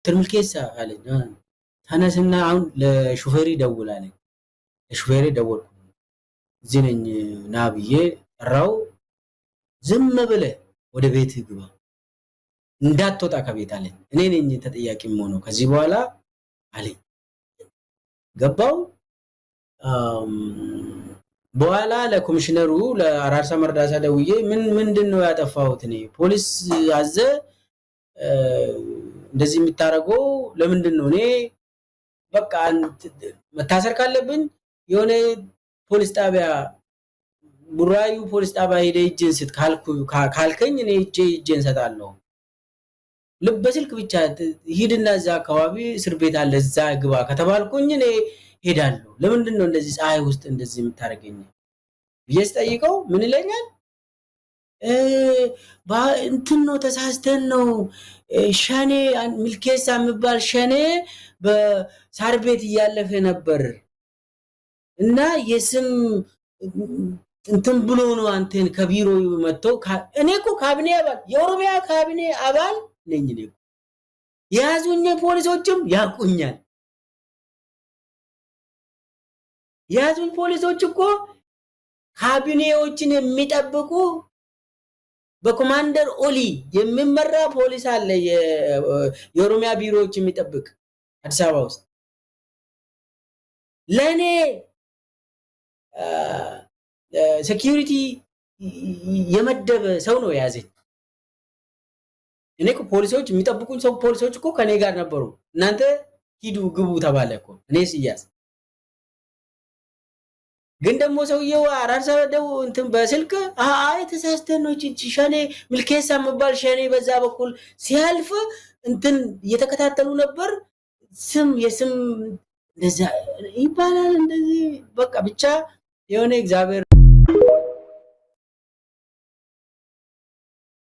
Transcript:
ሚልኬሳ አለኝ። ተነስና አሁን ለሹፌሪ ደውል አለኝ። ለሹፌሪ ደወልኩ። እዚህ ነኝ ና ብዬ ጠራው። ዝም ብለህ ወደ ቤት ግባ፣ እንዳትወጣ ከቤት አለኝ። እኔ ነኝ ተጠያቂ የምሆነው ከዚህ በኋላ አለኝ። ገባው። በኋላ ለኮሚሽነሩ ለአራርሳ መርዳሳ ደውዬ ምንድን ነው ያጠፋሁት? እኔ ፖሊስ አዘ እንደዚህ የምታደርገው ለምንድን ነው? እኔ በቃ መታሰር ካለብኝ የሆነ ፖሊስ ጣቢያ፣ ቡራዩ ፖሊስ ጣቢያ ሄደህ እጅን ስጥ ካልከኝ እኔ እጄን እሰጣለሁ። በስልክ ብቻ ሂድና እዛ አካባቢ እስር ቤት አለ፣ እዛ ግባ ከተባልኩኝ እኔ ሄዳለሁ። ለምንድን ነው እንደዚህ ፀሐይ ውስጥ እንደዚህ የምታደርገኝ ብዬ ስጠይቀው ምን ይለኛል? እንትን ነው፣ ተሳስተን ነው፣ ሸኔ ሚልኬሳ የሚባል ሸኔ በሳር ቤት እያለፈ ነበር እና የስም እንትን ብሎ ነው አንተን ከቢሮ መጥተው። እኔ እኮ ካቢኔ አባል፣ የኦሮሚያ ካቢኔ አባል ነኝ። እኔ እኮ የያዙኝ ፖሊሶችም ያውቁኛል። የያዙኝ ፖሊሶች እኮ ካቢኔዎችን የሚጠብቁ በኮማንደር ኦሊ የሚመራ ፖሊስ አለ፣ የኦሮሚያ ቢሮዎች የሚጠብቅ አዲስ አበባ ውስጥ። ለእኔ security የመደበ ሰው ነው የያዘኝ። እኔ እኮ ፖሊሶች የሚጠብቁኝ ሰው ፖሊሶች እኮ ከኔ ጋር ነበሩ። እናንተ ሂዱ ግቡ ተባለ እኮ እኔ ስያዝ። ግን ደግሞ ሰውየው አራርሳ ደው እንትን በስልክ አይ ተሳስተን ነው፣ ሸኔ ሚልኬሳ የሚባል ሸኔ በዛ በኩል ሲያልፍ እንትን እየተከታተሉ ነበር። ስም የስም እንደዛ ይባላል። እንደዚህ በቃ ብቻ የሆነ እግዚአብሔር